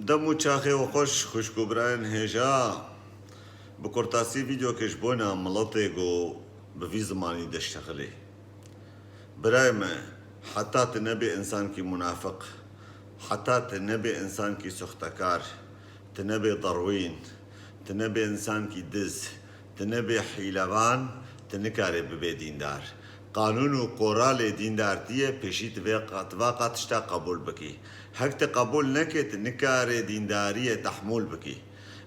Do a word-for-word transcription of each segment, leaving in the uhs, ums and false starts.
Dem û çaxê we xweş, xwişk û birayên hêja. Bi kurtasî vîdeokê ji bona miletê ku bi vî zimanî diştexilê. Birayê me, heta tu nebê însankî munafiq, heta tu nebê însankî soxtekar, tu nebê derwîn, tu nebê însankî diz, tu nebê hîlevan, tu nikarê bibê dîndar. Qanûn û qoralê dîndartiyê pêşî tu vê qa-, tu va qa tişta qebûl bikî. Hek tu qebûl nekê, tu nikarê dîndariyê tehmûl bikî.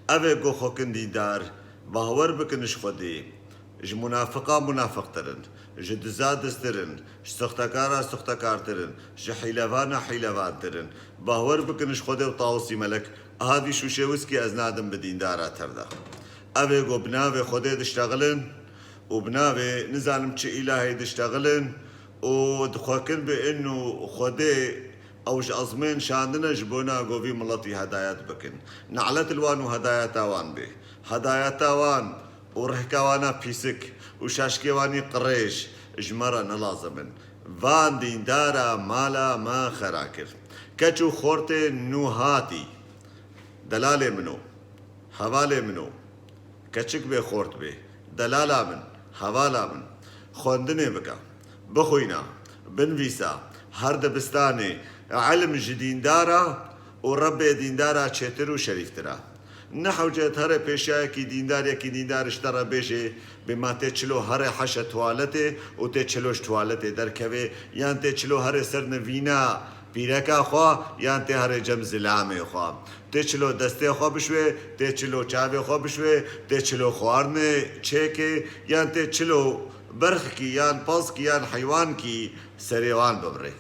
Ev ê ku xwekin dîndar, bawer bikin ji Xwedê, ji munafiqa munafiqtir in, ji diza diztir in, ji soxtekara soxtekartir in, ji hîlevana hîlevantir in. Bawer bikin ji Xwedê û Tawusî Melek, aha vî şûşê wiskî ez nadim bi dîndara ter de. Ev ê ku bi navê Xwedê diştexilin û bi navê nizanim çi îlahê diştexilin û dixwekin bi in û Xwedê ew ji ezmên şandine ji bona ku vî miletî hedayet bikin. Ne'let li wan û hedayeta wan bê. Hedayeta wan û rihka wana pîsik û şaşkê wanî qirêj ji me re ne lazim in. Van dîndara mala me xera kir. Keç û xortê nû hatî. Delalê min o. Hevalê min o. Keçik bê, xort bê. Delala min, hevala min. Xwendinê bike. Bixwîne. Binvîse. Her dibistanê. Ilm ji dîndara û Rebbê dîndara çêtir û şerîftir e. Ne hewce tu here pêşiyayekî dîndar, yekî dîndar ji te re bêjê, bê ma tê çilo here heşe tuwaletê û tê çilo ji tuwaletê derkevê, yan tê çilo here ser nivîna pîreka xwe, yan tê here cem zilamê xwe. Tê çilo destê xwe bişwê, tê çilo çavê xwe bişwê, tê çilo xwarinê çêkê, yan tê çilo berxkî, yan pezkî, yan heywankî serê wan bibirê.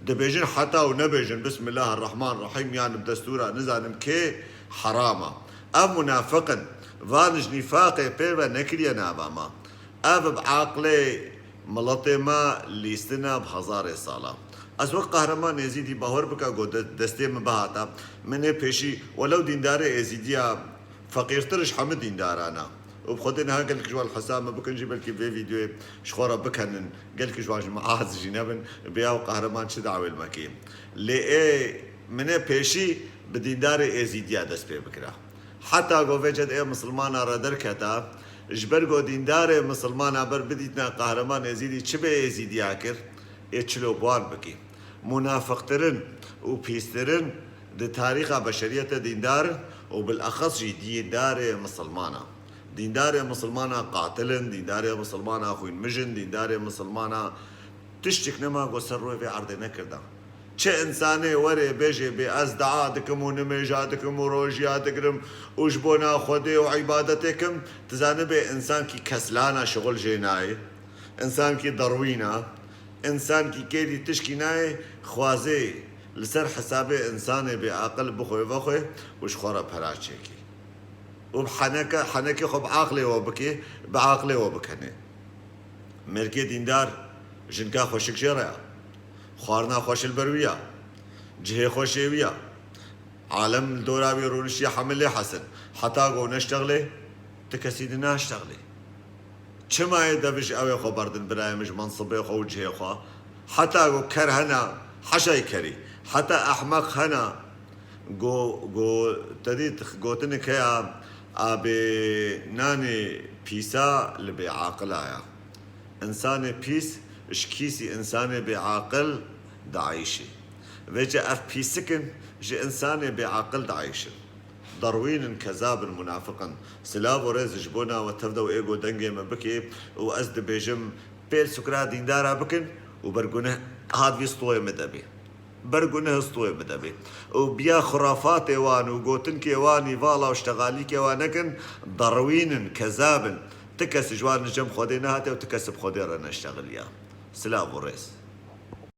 Dibêjin heta û nebêjin Bismillahirrahmanirrahîm yan bi destûra nizanim kê heram e. Ev munafiq in. Van ji nîfaqê pê ve nekiriye nava me. Ev bi aqlê miletê me lîstine bi hezarê sala. Ez wek Qehreman Êzîdî bawer bike ku de-, destê min bihata. Min ê pêşî welew dîndarê Êzîdiya feqîrtir ji hemû dîndaran e. Û bi Xwedê niha gelek ji wan hesab me bikin jî belkî vê vîdeoyê ji xwe re bikenin. Gelek ji wan ji me aciz jî nebin. Bê ew Qehreman çi dawê li me kê. Lê ê min ê pêşî bi dîndarê Êzîdiya dest pê bikira. Heta ku vê ced ê misilmana re derketa, ji ber ku dîndarê misilmana ber bidîtina Qehreman Êzîdî çi bê Êzîdiya kir, ê çilo bi wan bikî. Munafiqtirin û pîstirin di tarîxa beşeriyete dîndar in û bilexes jî dîndarê misilmana. Dîndarê misilmana qatil in, dîndarê misilmana xwînmij in, dîndarê misilmana tiştik nema ku ser rûyê vê erdê nekirda. Çi însanê were bêje bê ez dua dikim û nimêja dikim û rojiya digirim û ji bona Xwedê û îbadetê kim, tu zanibê însankî keslana şixul jê nayê, însankî derwîn a, însankî kêdî tişkî nayê, xwazê li ser hesabê însanê bêaqil bixwe vexwe û ji xwe re pera çêkê. Û bi heneke, henekê xwe bi aqlê we bikê, bi aqlê we bikenê. Mêrkê dîndar, jinka xweşik jê re ya. Xwarina xweş li ber wî ya. Cihê xweş ê wî ya. Alem li dora wî rûniştiye, hemî lê hesin. Heta ku neştexlê, ti kesî di naştexlê. Çima yê devij ew ê xwe berdin birayê min ji mensibê xwe û cihê xwe? Heta ku ker hena, heşay kerî. Heta ehmeq hena, go, go, te dît gotinik heye, abê nanê pîsa li bêaqila ya. Însanê pîs ji kîsî însanê bêaqil diayîşê. Vêce ev pîsik in ji însanê bêaqil diayîşin. Derwîn in, kezab in, munafiq in. Silav û rêz ji bona we tevde û ê ku dengê me bikê û ez dibêjim pêl sukra dîndara bikin û ber guneh hat vî stoyê min de bê. Ber guneh stoyê min de bê. Û biya xurafatê wan û gotinkê wan îvala û ştexalîkê wan nekin, derwîn in, kezab in. Ti kes ji wan li cem Xwedê nehate û ti kes bi Xwedê re neştexiliya. Silav û rêz.